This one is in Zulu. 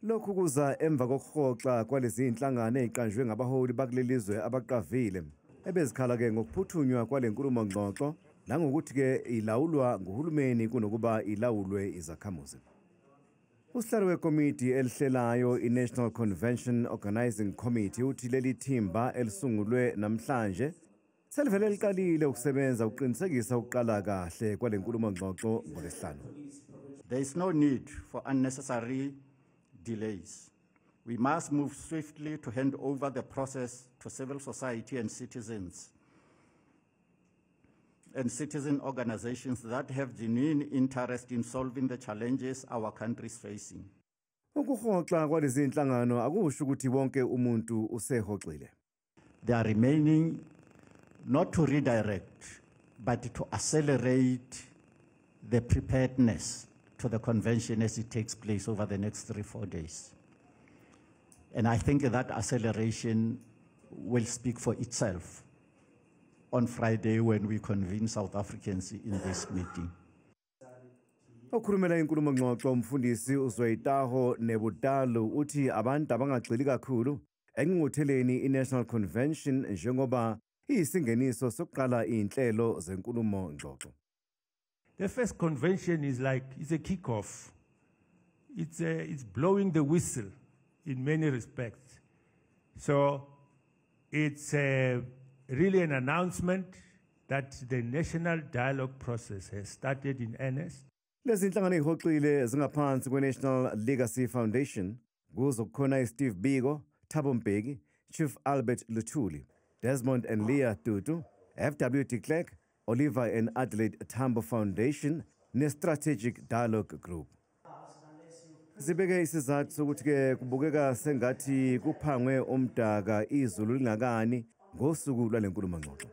Lokhu kuza emva kokuhoxa kwalezi zinhlangano eziqanjwe ngabaholi bakuleli zwe abaqavile ebezikhala-ke ngokuphuthunywa kwale nkulumo ngxoxo nangokuthi-ke ilawulwa nguhulumeni kunokuba ilawulwe izakhamuzi. Usihlalo wekomiti elihlelayo i-National Convention Organizing Committee uthi leli thimba elisungulwe namhlanje selivele liqalile ukusebenza ukuqinisekisa ukuqala kahle kwale nkulumo ngxoxo ngoLwesihlanu. There is no need for unnecessary delays. We must move swiftly to hand over the process to civil society and citizens and citizen organizations that have genuine interest in solving the challenges our country is facing. Ukuhoxa kwalezi zinhlangano akusho ukuthi wonke umuntu usehoxile. They are remaining not to redirect, but to accelerate the preparedness to the convention as it takes place over the next 3, 4 days. And I think that acceleration will speak for itself on Friday when we convene South Africans in this meeting. Okhulumela inkulumo ngxoxo umfundisi uZweitaho Nebutalu uthi abantu abangagxili kakhulu engqungqutheleni i-National Convention njengoba iyisingeniso sokuqala izinhlelo zenkulumo ngxoxo. The first convention is like, it's a kickoff. It's blowing the whistle in many respects. So it's really an announcement that the national dialogue process has started in earnest. Lezi inhlangano ezihoxile zingaphansi kwe-National Legacy Foundation kuzo kukhona iSteve Biko, Thabo Mbeki, Chief Albert Luthuli, Desmond and Leah Tutu, FW de Klerk, Oliver and Adelaide Tambo Foundation ne-Strategic Dialogue Group. Zibeke isizathu sokuthi-ke kubukeka sengathi kuphangwe umdaka izulu lingakani ngosuku lwale nkulumo ngxoxo.